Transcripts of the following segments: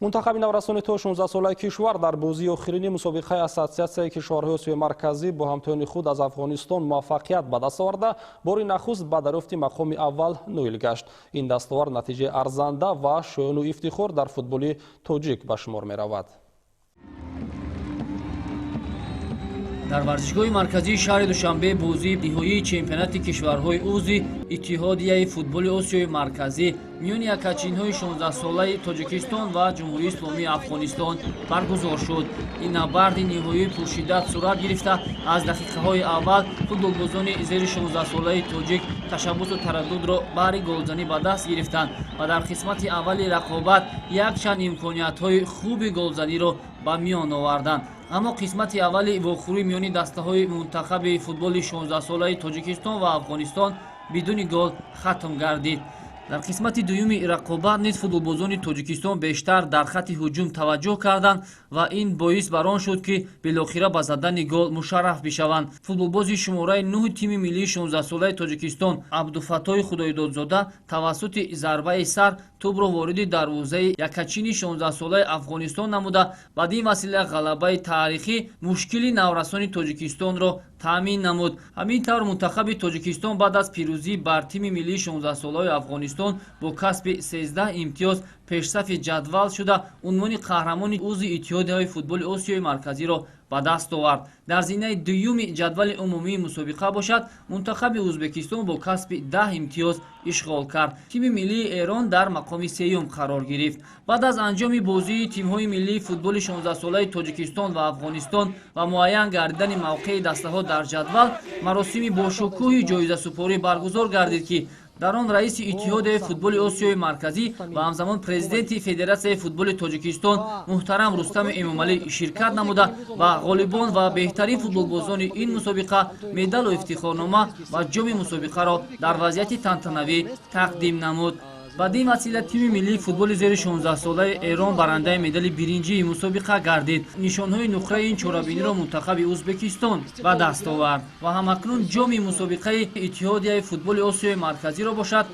Мунтахаби наврасони то 16-солаи кишвар дар бозии охирини мусобиқаи Ассотсиатсияи кишварҳои Осиёи Марказӣ бо ҳамтоёни худ аз Афғонистон муваффақият ба даст оварда, бори нахуст ба дарёфти мақоми аввал ноил гашт. Ин дастовард натиҷаи арзанда ва шоёну ифтихор дар футболи тоҷик ба шумор меравад. Дар варзишгоҳи марказии шаҳри Душанбе бозии ниҳоии чемпионати кишварҳои узви Иттиҳодияи футболи Осиёи Марказӣ миёни якачинҳои 16-солаи Тоҷикистон ва Ҷумҳурии Исломии Афғонистон баргузор шуд. Ин набарди ниҳоии пуршиддат сурат гирифта, аз дақиқаҳои аввал футболбозони зери 16-солаи тоҷик ташаббусу тараддудро баҳри голзанӣ ба даст гирифтанд ва дар қисмати аввали рақобат якчанд имкониятҳои хуби голзаниро ба миён оварданд. Аммо қисмати аввали вохӯрӣ миёни дастаҳои мунтахаби футболи 16-солаи Тоҷикистон ва Афғонистон бидуни гол хатм гардид. Дар қисмати дуюми рақобат низ футболбозони Тоҷикистон бештар дар хатти ҳуҷум таваҷҷӯҳ карданд ва ин боис бар он шуд, ки билохира ба задани гол мушарраф бишаванд. Футболбози шумораи нӯҳи тими миллии 16-солаи Тоҷикистон Абдуфаттоҳи Худоидодзода тавассути зарбаи сар тӯбро вориди дарвозаи якачини 16-солаи Афғонистон намуда, бадин васила ғалабаи таърихӣ мушкили наврасони Тоҷикистонро таъмин намуд. Ҳамин тавр, мунтахаби Тоҷикистон баъд аз пирӯзӣ бар тими миллии 16-солаи Афғонистон бо касби 13 имтиёз пешсафи ҷадвал шуда, унвони қаҳрамони узви Иттиҳодияҳои футболи Осиёи Марказиро ба даст овард. Дар зинаи дуюми ҷадвали умумии мусобиқа бошад, мунтахаби Ӯзбекистон бо касби 10 имтиёз ишғол кард. Тими миллии Эрон дар мақоми сеюм қарор гирифт. Баъд аз анҷоми бозии тимҳои миллии футболи 16-солаи Тоҷикистон ва Афғонистон ва муайян гардидани мавқеи дастаҳо дар ҷадвал, маросими бошукӯҳи ҷоизасупорӣ баргузор гардид, ки дар он раиси Иттиҳодияи футболи Осиёи Марказӣ ва ҳамзамон президенти Федератсияи футболи Тоҷикистон муҳтарам Рустами Эмомалӣ ширкат намуда ва ғолибон ва беҳтарин футболбозони ин мусобиқа медалу ифтихорнома ва ҷоми мусобиқаро дар вазъияти тантанавӣ тақдим намуд. Бадин васила тими миллии футболи зери 16-солаи Эрон барандаи медали биринҷии мусобиқа гардид. Нишонҳои нуқраи ин чорабиниро мунтахаби Ӯзбекистон ба даст овард ва ҳамакнун ҷоми мусобиқаи Иттиҳодияи футболи Осиёи Марказиро бошад,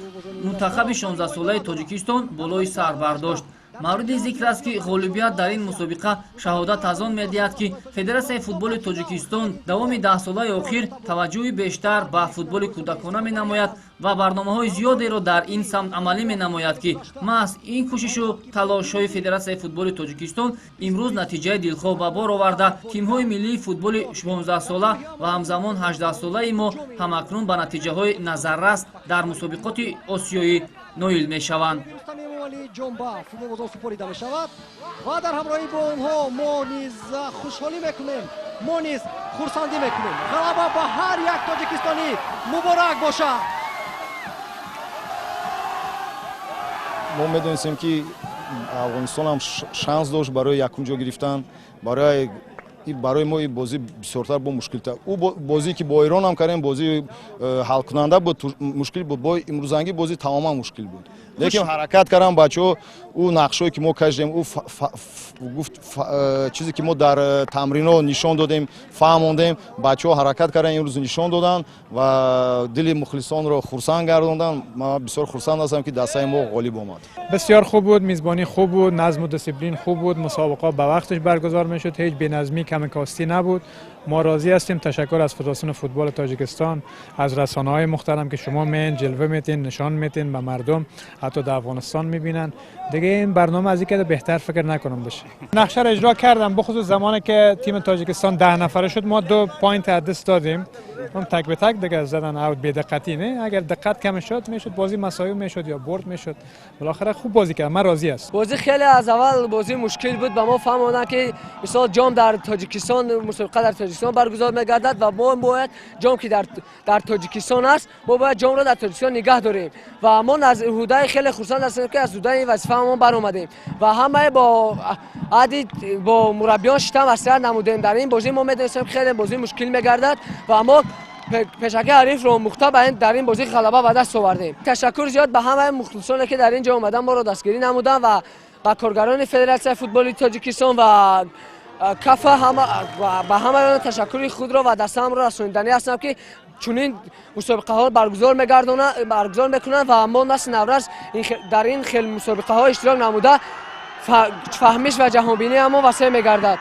мунтахаби 16-солаи Тоҷикистон болои сар бардошт. Мавриди зикр аст, ки ғолибият дар ин мусобиқа шаҳодат аз он медиҳад, ки Федератсияи футболи Тоҷикистон давоми даҳсолаи охир таваҷҷӯҳи бештар ба футболи кӯдакона менамояд ва барномаҳои зиёдеро дар ин самт амалӣ менамояд, ки маҳз ин кӯшишу талошҳои Федератсияи футболи Тоҷикистон имрӯз натиҷаи дилхоҳ ба бор оварда, тимҳои миллии футболи 16-сола ва ҳамзамон 18-солаи мо ҳамакнун ба натиҷаҳои назаррас дар мусобиқоти осиёӣ ноил мешаванд. Ҷонба футболбозон супорида мешавад ва дар ҳамроҳӣ бо онҳо мо низ хушҳолӣ мекунем, мо низ хурсандӣ мекунем. Ғалаба ба ҳар як тоҷикистонӣ муборак бошад. Мо медонистем, ки Афғонистон ҳам шанс дошт барои якум ҷо гирифтан. Барои мо ин бозӣ бисёртар бо мушкилтар. Ӯ бозие, ки бо Эрон ҳам кардем, бозии ҳалкунанда буд, мушкил буд. Бо имрӯзангӣ бозӣ тамоман мушкил буд, лекин ҳаракат кардам бачаҳо. Ӯ нақшҳое, ки мо кашидем, ӯ гуфт, чизе, ки мо дар тамринҳо нишон додем, фаҳмондем, бачаҳо ҳаракат карданд, имрӯз нишон доданд ва дили мухлисонро хурсанд гардонданд. Ман бисёр хурсанд ҳастам, ки дастаи мо ғолиб омад. بسیار خوب بود، میزبانی خوب بود، نظم و دیسیپلین خوب بود، مسابقات به وقتش برگزار میشد، هیچ بی‌نظمی، کم کاستی نبود. ما راضی هستیم. تشکر از فدراسیون فوتبال تاجیکستان، از رسانه های محترم که شما مین جلوه میتین، نشان میتین به مردم، حتی در افغانستان میبینن. دیگه این برنامه از این که بهتر فکر نکنم بشه. نقشه را اجرا کردم، بخصوص زمانی که تیم تاجیکستان 10 نفره شد، ما 2 point از دست دادیم. اون تک به تک دیگه زدن، اوت بی‌دقتی. نه، اگر دقت کم شد میشد، بازی مساوی میشد یا برد میشد. بالاخره خوب بازی کرد، من راضی هستم. بازی خیلی از اول بازی مشکل بود. به ما فهموندن که مثلا جام در تاجیکستان، مسابقه در تاجیکستان برگزار میگردد و ما باید جام که در تاجیکستان است، ما باید جام را در تاجیکستان نگه داریم و ما از عهده خیلی خرسند هستیم که از عهده این وظیفه ما برآمدیم و همه با عادی با مربیان شیشتم مسلحت نمودیم. در این بازی ما میدونستیم که خیلی بازی مشکل میگردد و ما пешаки ҳарифро омӯхта ба дар ин бозӣ ғалаба ба даст овардем. Ташаккур зиёд ба ҳамаи мухлисоне, ки дар ин ҷо омадан, моро дастгирӣ намуданд ва ба коргарони Федератсияи футболи Тоҷикистон ва КАФА. Ба ҳамаи ташаккури худро ва дастаамро расониданӣ ҳастам, ки чунин мусобиқаҳо баргузор мегардонанд, баргузор мекунанд ва мо насли наврас дар ин хел мусобиқаҳо иштирок намуда. Фаҳмиш ва ҷаҳонбинии мо васеъ мегардад.